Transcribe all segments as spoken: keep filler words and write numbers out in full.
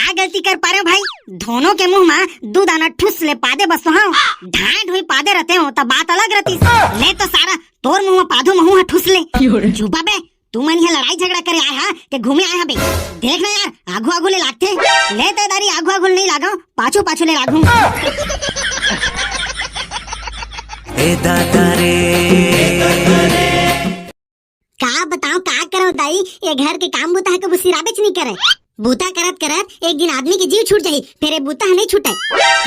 का गलती कर पारे भाई? दोनों के मुंह मा दू दाना ठुस ले पादे बस, हाँ। ढांड हुई पादे रहते हो, तब बात अलग रहती। ले तो सारा तोर मुंह मा पादू, महू हा ठुस ले। चुपा बे, तुमन इहाँ लड़ाई झगड़ा करे आए हा के घूमे आए हा बे? देख ना यार, आघू आघू ले लागथे। ले तो दारी आघू आघू ले नहीं लागव, पाछू पाछू ले लागू। ए दादा रे। का बताओ, का करो दाई, ये घर के काम बूता ह कबू सिराबेच नहीं करे। बूता करत करत एक दिन आदमी के जीव छूट जाही, फेर ये बूता ह नहीं छूटे।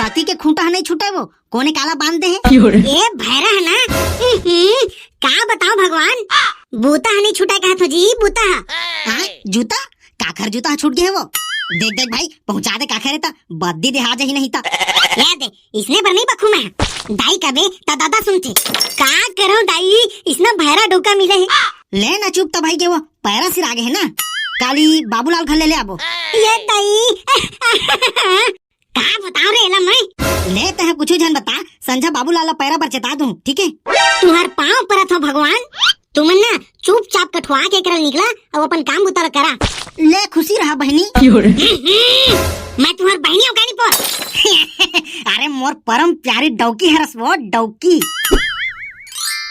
कती के खूंटा ह नहीं छूटे वो, कोने काला बांध दे हे? ए भैरा है ना, हम्म, का बताओ भगवान, बूता ह नहीं छूटे कहत हो जी, बूता ह। हाँ, जूता? काखर जूता ह छूट गए वो? देख देख भाई, पहुंचा दे काखर हे त बद्दी देहा जाही नहीं त। ए दे, इसने बर नहीं बकूं मैं। दाई कबे त दादा सुनथे। का करो दाई, इसना भैरा डौका मिले हे। ले ना चुप त भाई के वो पैरा सिरा गे हे ना। काली बाबूलाल घर ले, ले आबो। ये दाई। का बताओ रे एला मैं? ले तह कुछ झन बता, संझा बाबूलाल ला पैरा बर चेता दूं, ठीक है? तुहर पाँव परत हो भगवान, तुमन ना चुपचाप कठुआ के एकरा निकला, अब अपन काम बुता ला करा। ले खुशी रहा बहनी। मैं तुम्हार बहनी हूँ कानी पर। अरे मोर परम प्यारी डौकी हरस वो डौकी।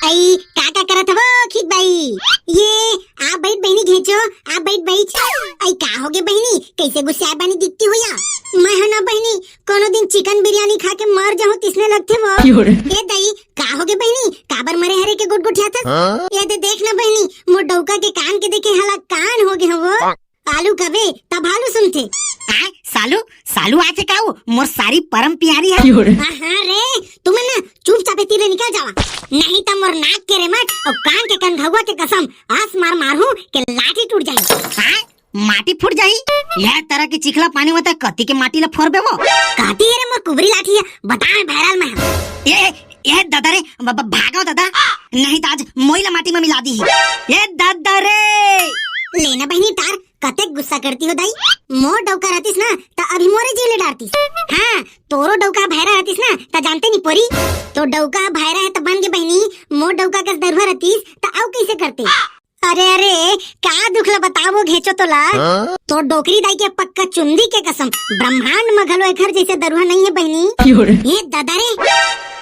आई का का करत हवो खिक बाई? ये आ बैठ बहनी घेचो, आ बैठ बैठ। आई का होगे बहनी, कैसे गुस्सा बानी दिखती हो या? मैं है ना बहनी, कोनो दिन चिकन बिरयानी खा के मर जाहूं तिसने लगथे वो। ए दाई, का होगे बहनी, काबर मरे हरे के गुटगुटियाथस? हाँ? ये दे देख ना बहनी, मोर डौका के कान के देखे हला कान होगे हवो। आलू कबे, तब आलू सुनथे। आ, सालू, सालू आथे का वो? मोर सारी परम प्यारी है। आहा रे, तुमन ना चुपचाप एती ले निकल जावा, नहीं त मोर नाक के रेमट अउ कान के कनघौआ के कसम आस मार मारहूं के लाठी टूट जाही। हाँ? माटी फूट जाही? यह तरह के चिखला पानी में त कती के माटी ला फोरबे वो? कती हे रे मोर कुबरी लाठी है, बता मैं भैराल में। ए, ए, ए दादा रे, ब-, ब-, भागो दादा, नहीं त आज मोई ला माटी में मिला दी। ए दादा रे। लेना बहनी तार, कतेक गुस्सा करती हो दाई? मोर डौका रहतिस ना, त अभी मोरे जेल डारतिस। हाँ, तोरो डौका भैरा रहतिस ना, त जानते नहीं पोरी। तो डौका भैरा है त बन गे बहनी, मोर डौका कस दरुहा रहतिस, त अउ कैसे करते? अरे, अरे, का दुख ला बताबो घेचो तोला? हाँ? तो डोकरी दाई के पक्का चुंदी के कसम, ब्रह्मांड में घलो एकर जैसे दरुहा नहीं है बहनी। ये दादा रे,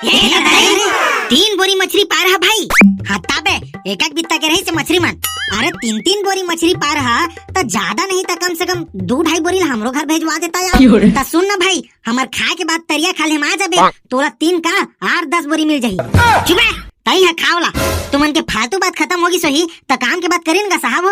ये दादा रे, तीन बोरी मछरी पार है भाई। हाँ ताबे, एक एक बित्ता के रही से मछरी मन। अरे तीन तीन बोरी मछरी पार है, त ज्यादा नहीं त कम से कम दो ढाई बोरी ला हमरो घर भेजवा देता यार। त सुन ना भाई, हमर खाए के बाद तरिया खाले हम आ जाबे, तोला तीन का आठ दस बोरी मिल जाही। चुप है। तई ह खावला, तुमन के फालतू बात खत्म होगी सोही, त काम के बात करिन गा साहब हो।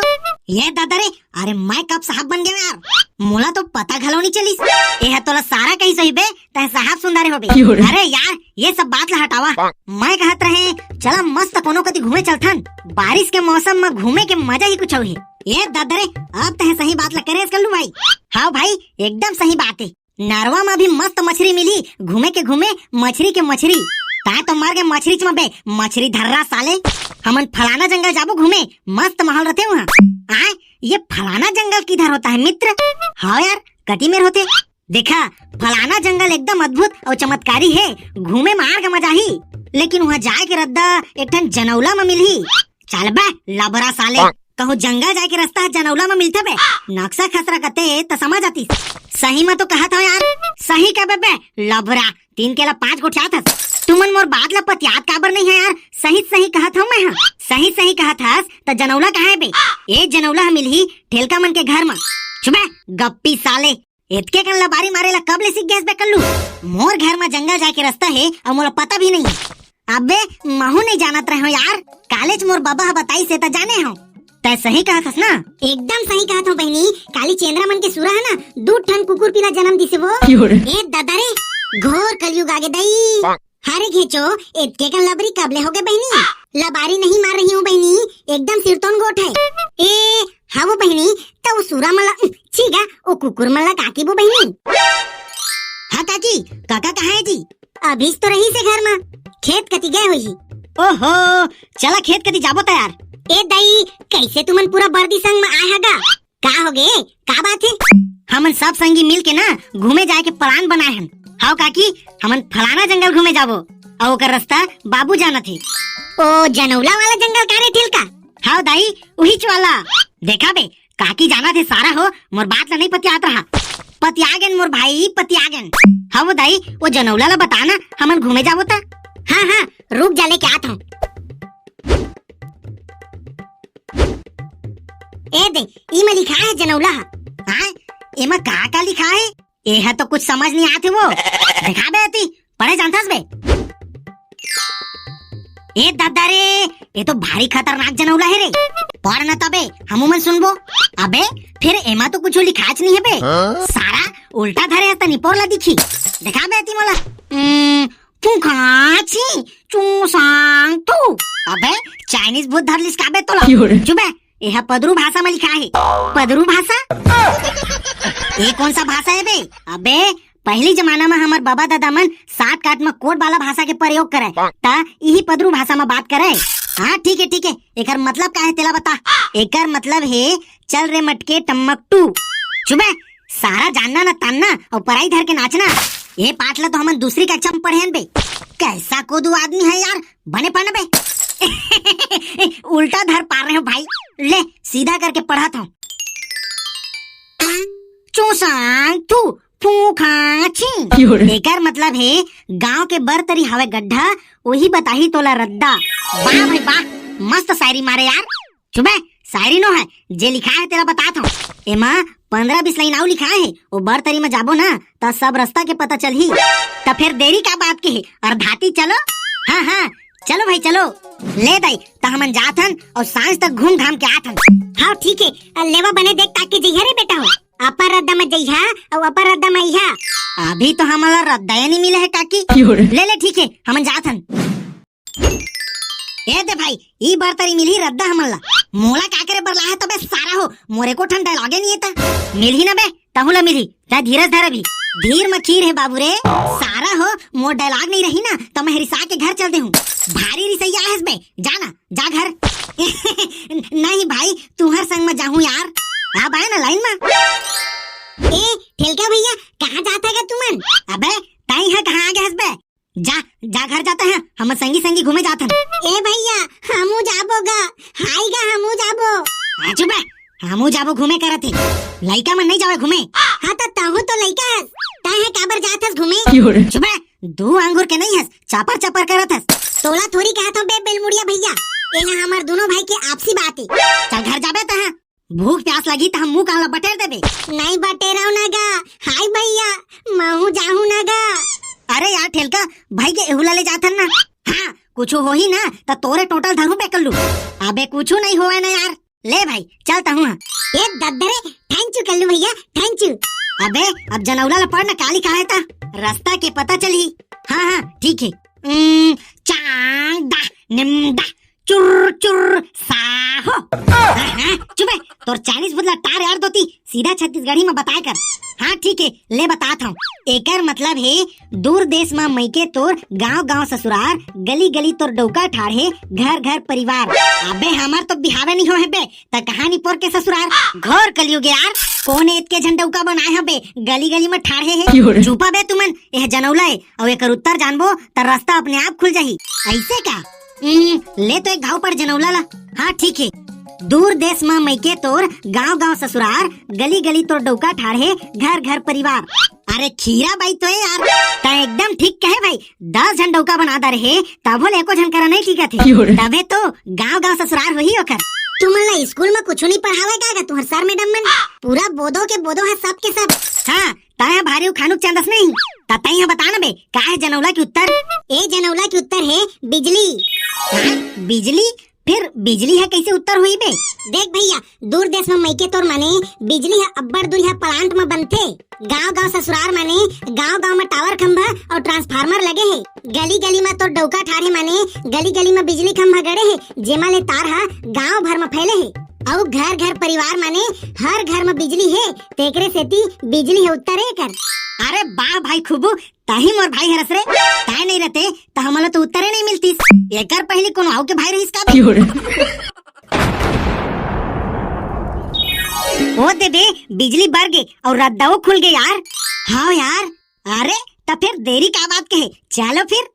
ये दादा रे, अरे मैं कब साहब बन गया यार? मोला तो पता घलो नहीं चलिस। ए ह तोला सारा कही सोही बे, तह साहब सुंदरे होबे। अरे यार, ये सब बात ला हटावा। मैं कहत रहे, चला मस्त कोनो कति घूमे चलथन। बारिश के मौसम में घूमे के मजा ही कुछ अउ हे। ये दादा रे, अब तह सही बात ला करे कर लू भाई। हाँ भाई, एकदम सही बात है। नरवा म भी मस्त मछरी मिली, घूमे के घूमे, मछरी के मछरी। ताय तो मर गे मछरीच म बे, मछरी धर्रा साले। हमन फलाना जंगल जाबो घूमे, मस्त माहौल रथे उहाँ। आय, ये फलाना जंगल किधर होता है मित्र? हाँ यार, कति मेर होथे। देखा, फलाना जंगल एकदम अद्भुत अउ चमत्कारी हे, घूमे म आर के मजा ही। लेकिन उहाँ जाय के रद्दा एक ठन जनौला म मिलही। चल बे, लबरा साले। कहूँ जंगल जाय के रस्ता ह जनौला म मिलथे बे। नक्शा खसरा कते त समझ आतिस। सही म तो कहत हव यार। सही कबे बे, लबरा। तीन के ला पाँच गोठियाथस। तुमन मोर बात ला पतियात काबर नहीं है यार? सही सही कहत हव मैं ह। सही सही कहत हस त जनौला कहाँ हे बे? ए जनौला ह मिलही ठेलका मन के घर म। चुप बे, गप्पी साले। एतके कन लबारी मारे ला कब ले सीख गेस बे कल्लू? मोर घर म जंगल जाय के रस्ता हे अउ मोला पता भी नहीं। अबे, महू नहीं जानत रहे हो यार, कालेच मोर बाबा ह बताइस हे त जाने हो। तै सही कहत हस ना? एकदम सही कहत हो बहिनी, काली चेंद्रा मन के सुरा है ना, दू ठन कुकुर पीला जन्म दिसे वो। ए दादा रे, घोर कलयुग आगे दई। हरे घेचो, एतके कन लबरी कब ले होगे बहिनी? लबारी नहीं मार रही हूँ बहिनी, एकदम सिरतोन गोठ है। ए, हाँ वो बहिनी, त वो सुरा मन ला, छी गा, वो कुकुर मन ला का किबो बहिनी? हाँ काकी, काका कहाँ है जी? अभीच तो रहिस हे घर म, खेत कति गए होही। ओहो, चला खेत कति जाबो त यार। ए दई, कैसे तुमन पूरा बरदी संग म आए हा गा? का होगे? का बात हे? हमन सब संगी मिल के ना घूमे जाय के plan बनाए हन। हव काकी, हमन फलाना जंगल घूमे जाबो, अउ ओकर रस्ता बाबू जानत हे। ओ जनौला वाला जंगल का रे ठेलका? हव दाई, उहीच वाला। देखा बे, काकी जानत हे सारा हो, मोर बात ला नहीं पतियात रहा। पतियागेन मोर भाई, पतियागेन। हाँ वो दाई, वो जनौला ला बता ना, हमन घूमे जाबो त। हाँ, हाँ, रुक जा, लेके आत हूँ। ए दे, ई में लिखा है जनौला ह। हाँ, एमा का का लिखा है? एहा तो कुछ समझ नहीं आथे वो। देखा बे एती, पढ़े जानथस बे? ए दादा रे, ये तो भारी खतरनाक जनौला है रे। पढ़ न तबे, हमू मन सुनबो। अबे, फिर एमा तो कुछ लिखाच नहीं है बे। हाँ? सारा उल्टा धरे हस त निपोर ला दिखी। देखा बे एती मोला। हम्म, फूंकाची, चूसांग थू। अबे, चाइनीज भूत धर लिस का बे तोला? क्यों रे? चुप बे, एहा पदरू भाषा में लिखा है। पदरू भाषा? ये कौन सा भाषा है बे? अबे, पहली जमाना में हमर बाबा दादा मन साठ काठ में कोड वाला भाषा के प्रयोग करे, त इही पदरू भाषा में बात करे। हाँ, ठीक है, ठीक है। एकर मतलब का है, तेला बता। एकर मतलब है, चल रे मटके टम्मक टू। चुप बे, सारा जानना न तानना और पराई धर के नाचना। ये पाठ ला तो हमन दूसरी कक्षा में पढ़े हन बे। कैसा कोदू आदमी है यार, बने पढ़ न बे। उल्टा धर पा रहे हो भाई। ले, सीधा करके पढ़त हूँ। चूसांग थू, फूंकाची। एकर मतलब है, गांव के बर तरी हवे गड्ढा, वही बताही तोला रद्दा। वाह भाई वाह, मस्त शायरी मारे यार। चुप बे, शायरी नो है, जे लिखा है तेला बतात हूँ। एमा पंद्रह बीस लाइन आऊ लिखा है, ओ बर तरी में जाबो ना, त सब रास्ता के पता चलही। त फिर देरी का बात के है, और धाती चलो। हाँ, हाँ, चलो भाई, चलो। ले दाई, त हमन जात हन और सांझ तक घूम घाम के आत हन। हाँ, ठीक है, लेवा बने देख ताकि जइहा रे बेटा हो। अपर रद्दा में जइहा और अपर रद्दा में अइहा। अभी तो हमला रद्दा ही नहीं मिले है काकी। ले, ले, ठीक है, हमन जात हन। ए दे भाई, ई बर तरी मिलही रद्दा हमन ला। मोला का करे बर लाहे तबे सारा हो, मोरे को ठन डायलॉगे नहीं है त। मिलही ना बे, तहू ला मिलही, त धीरज धर अभी। धीर म खीर है बाबू रे, सारा हो, मोर डायलॉग नहीं रही ना, त मैं रिसा के घर चल दे हूँ। भारी रिसैया आहेस बे, जा ना, जा घर। नहीं भाई, तुहर संग म जाहूँ यार। अब आए ना लाइन म। ए, ठेलका भैया, कहाँ जात है गा तुमन? अबे, तई ह कहाँ आ गए हस बे? जा, जा घर जात है, हम संगी संगी घूमे जात हन। ए भैया, हमू जाबो गा, हाय गा हमू जाबो। आ चुप बे, हमू जाबो घूमे करत है। लइका मन नहीं जावे घूमे। हाँ त तहू तो लइका हस, तय है काबर जात हस घूमे? चुप बे, दू अंगूर के नहीं हस, चपर चपर करत हस। तोला थोड़ी कहत हूँ बे बेलमुड़िया भैया, एला हमर दोनों भाई के आपसी बात है। चल घर जाबे तहाँ। भूख प्यास लगी त हम मुंह कान ला बटेर देबे। नहीं बटेराव ना गा, हाय भैया, महू जाहू ना गा। अरे यार ठेलका, भाई के एहुला ले जाथन ना। हाँ, कुछ होही ना त तोरे टोटल धरू बे कल्लू। अबे कुछ नहीं होवे ना यार। ले भाई, चल तहूँ। ए दद्दरे, thank you कल्लू भैया, thank you। अबे, अब जनौला ला पढ़ ना, का लिखा है त? रास्ता के पता चली। हाँ, हाँ, ठीक है। उम, चांग दा, निम दा, चुर चुर साहो। हाँ, हाँ, चुप है, तोर चाइनीज बुदला टार यार दोती, सीधा छत्तीसगढ़ी में बताए कर। हाँ ठीक है, ले बतात हूँ। एकर मतलब है, दूर देश में मइके तोर, गांव गांव ससुरार, गली गली तोर डौका ठाढ़े, घर घर परिवार। अबे हमर तो बिहावे नहीं हो है बे, त कहानी पोर के ससुरार। घोर कलयुग यार, कौन एतके झन डौका बनाए हबे, गली गली में ठाढ़े है। चुपा बे तुमन, यह जनौला है, अउ एकर उत्तर जानबो त रास्ता अपने आप खुल जाही। ऐसे का? हम्म, ले तो एक घाव पर जनौला ला। हाँ ठीक है। दूर देश म मइके तोर, गांव गांव ससुरार, गली गली तोर डौका ठाढ़े, घर घर परिवार। अरे खीरा बाई तो है यार, त एकदम ठीक कहे भाई। दस झन डौका बना दे रहे, तभो ले एको झन करा नहीं टिकत है। तबे तो गांव गांव ससुरार होही ओकर। तुमन ला स्कूल में कुछ नहीं पढ़ावे का, का तुहर सर मैडम मन? पूरा बोधो के बोधो है सब के सब। हाँ, तय ह भारी उखानुक चंदस नहीं। त तय ह बता न बे, का है जनौला के उत्तर? ए जनौला के उत्तर है बिजली। हाँ, बिजली? फिर बिजली ह कैसे उत्तर हुई बे? देख भैया, दूर देश में मइके तोर माने बिजली ह अब्बड़ दूरिहा plant में बनथे। गांव गांव ससुरार माने गांव गांव में tower खंभा और transformer लगे हे। गली गली में तोर डौका ठाढ़े माने गली गली में बिजली खंभा गड़े हे, जेमा ले तार ह गांव भर में फैले हे। अउ घर घर परिवार माने हर घर में बिजली हे, तेकरे सेती बिजली हे उत्तर एकर। अरे वाह भाई खूबू, ताही मोर भाई हरस रे, ताय नहीं रहते त हमला तो उत्तरे नहीं मिलतीस। एकर पहली कोनो आऊ के भाई रहिस का बे? ओ दे बे, बिजली बर गे और रद्दाओ खुल गे यार। हाँ यार, अरे त फिर देरी का बात कहे, चलो फिर।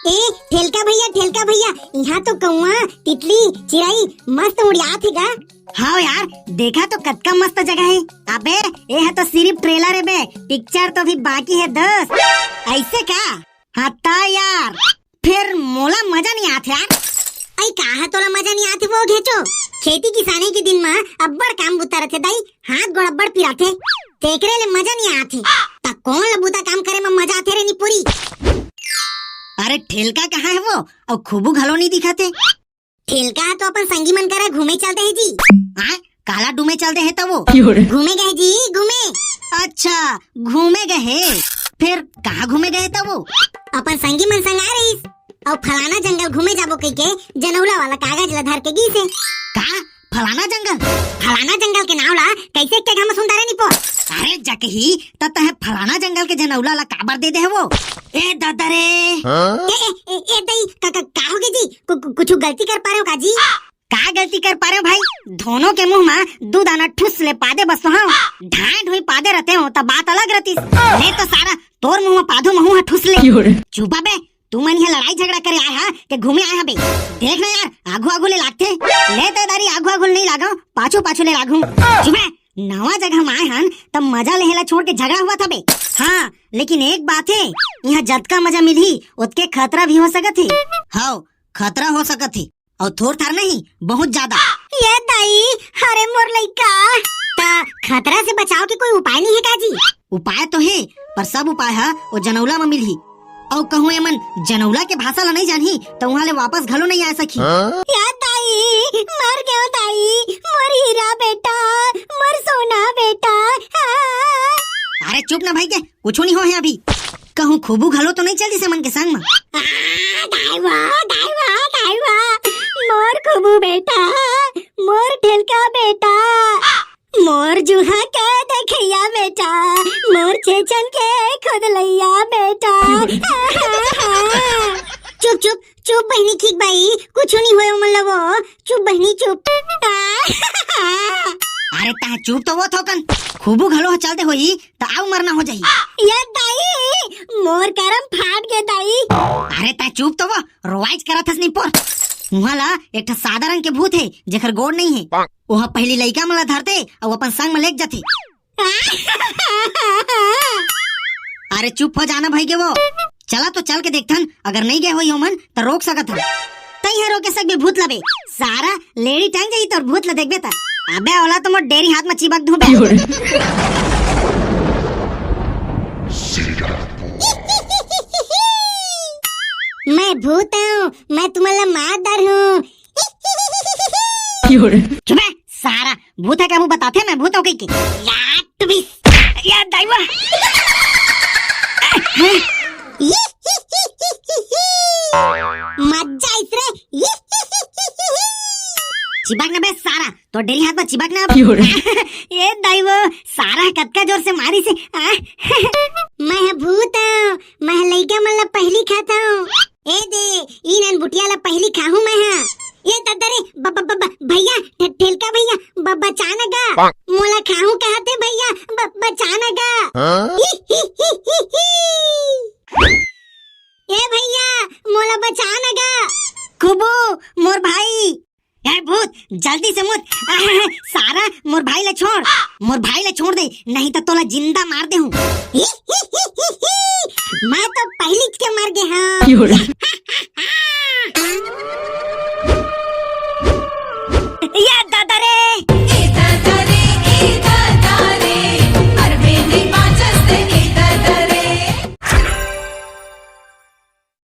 ए, ठेलका भैया, ठेलका भैया, इहाँ तो कौआ, तितली, चिरई मस्त उड़ियात हे गा। हाँ यार, देखा तो कतका मस्त जगह हे। अबे, ए ह तो सिर्फ trailer हे बे, picture तो अभी बाकी हे दोस्त। अइसे का? हाँ ता यार, फेर मोला मजा नइ आत यार। अई का हे तोला मजा नइ आत वो घेचो? खेती किसानी के दिन म अब्बड़ काम बुता रथे दाई, हाथ गोड़ अब्बड़ पिराथे, तेकरे ले मजा नइ आत। त कोन ल बुता काम करे म मजा आथे रे निपोरी? अरे ठेलका कहाँ हे वो? अउ खुबू घलो नइ दिखत हे। ठेलका ह तो अपन संगी मन करा घूमे चल दे हे जी। हाँ? काला डूमे चल दे हे त वो? घूमे गए जी, घूमे। अच्छा, घूमे गए हे। फेर कहाँ घूमे गए हे त वो? अपन संगी मन संग आए रहिस। अउ फलाना जंगल घूमे जाबो कहिके जनौला वाला कागज ला धर के गीस हे। का? फलाना जंगल? फलाना जंगल के नाव ला कइसे एक जगह म सुनता रे निपोर? अरे जकही, त तहे फलाना जंगल के जनौला ला काबर दे दे हे वो? ए ददा रे। हाँ? ए, ए, ए, दई, का, का, का होगे जी? कु-, कु-, कुछु गलती कर पा रहे हो का जी? का गलती कर पा रहे हो भाई? दोनों के मुंह म दू दाना ठुस ले पादे बस हो। ढांय ढोई पादे रहते हो त बात अलग रहतीस। ले तो सारा तोर मुंह म पादू महू ह ठुस ले। चुपा बे, तुमन इहाँ लड़ाई झगड़ा करे आए हा के घूमे आए हा बे? देख ना यार, आघू आघू ले लागथे। ले तो दारी आघू आघू ले नइ लागव, पाछू पाछू ले लागहूं। चुप रे, नवा जगह म आए हन त मजा लेहे ला छोड़ के झगड़ा होवत हे बे। हाँ, लेकिन एक बात हे, इहाँ जतका मजा मिलही ओतके खतरा भी हो सकत हे। हव, खतरा हो सकत हे, अउ थोर थार नहीं, बहुत ज्यादा। ए दाई, अरे मोर लइका। त खतरा से बचाव के कोई उपाय नइ हे का जी? उपाय तो हे, पर सब उपाय ह ओ जनौला म मिलही। अउ कहूँ एमन जनौला के भाषा ला नइ जानही, त उहाँ ले वापस घलो नइ आ सकही। ए दाई, मर गेंव दाई, मोर हीरा बेटा, मोर सोना बेटा। आ। अरे चुप ना भई के, कुछु नइ होहे अभी। कहूँ खुबू घलो तो नइ चल दिस एमन के संग म? आ, दाई वा, दाई वा, दाई वा, मोर खुबू बेटा, मोर ठेलका बेटा। मोर जुहा के देखइया बेटा, मोर छेछन के खुदलइया बेटा। चुप, चुप, चुप बहिनी, ठीक बाई, कुछु नइ होय ओमन ल वो। चुप बहिनी, चुप। अरे तैं चुप तो वो थोकन, खुबू घलो ह चल दे होही, त अउ मरना हो जाही। ए दाई, मोर करम फाट गे दाई। अरे तैं चुप तो वो, रोवाइच करत हस निपोर। उहाँ ला एक ठा सादा रंग के भूत हे, जेकर गोड़ नइ हे। ओह पहिली लइका मन ला धरथे अउ अपन संग म लेग जथे। अरे चुप हो जाना भई गे वो। चला तो चल के देखथन, अगर नइ गे होही ओमन त रोक सकत हन। तइं ह रोके सकबे भूत ला बे। सारा लेड़ी टंग जाही तोर भूत ला देखबे त। अबे ओला तो मोर डेरी हाथ म चिबक दूं बे। मैं भूत हूँ, मैं तुमन ला मार डारहूँ। चुप बे, सारा भूत ह कभू बताथे मैं भूत हूँ कहिके। यार, तुम इस, यार, दाईवा। मजा आइस रे। चिबक ना बे सारा, तोर डेरी हाथ म चिबक ना। ए दाईवा, सारा कतका जोर से मारिस हे। आ? मैं ह भूत हूँ, मैं ह लइका मन ला पहिली खाथंव। ए दे, ई नन बुटिया ला पहिली खाहूं मैं ह। ए ददा रे, ब-, ब-, ब-, ब-, भैया, ठे-, ठेलका भैया, ब-, बचा न गा। मोला खाहूं कहत हे भैया, ब-, बचा न गा। हाँ? ए भैया, मोला बचा न गा। खुबू, मोर भाई। ए भूत, जल्दी से मुत। सारा, मोर भाई ला छोड़। मोर भाई ला छोड़ दे, नहीं त तोला जिंदा मार देहूं। मैं तो पहिलीच के मर गे हंव।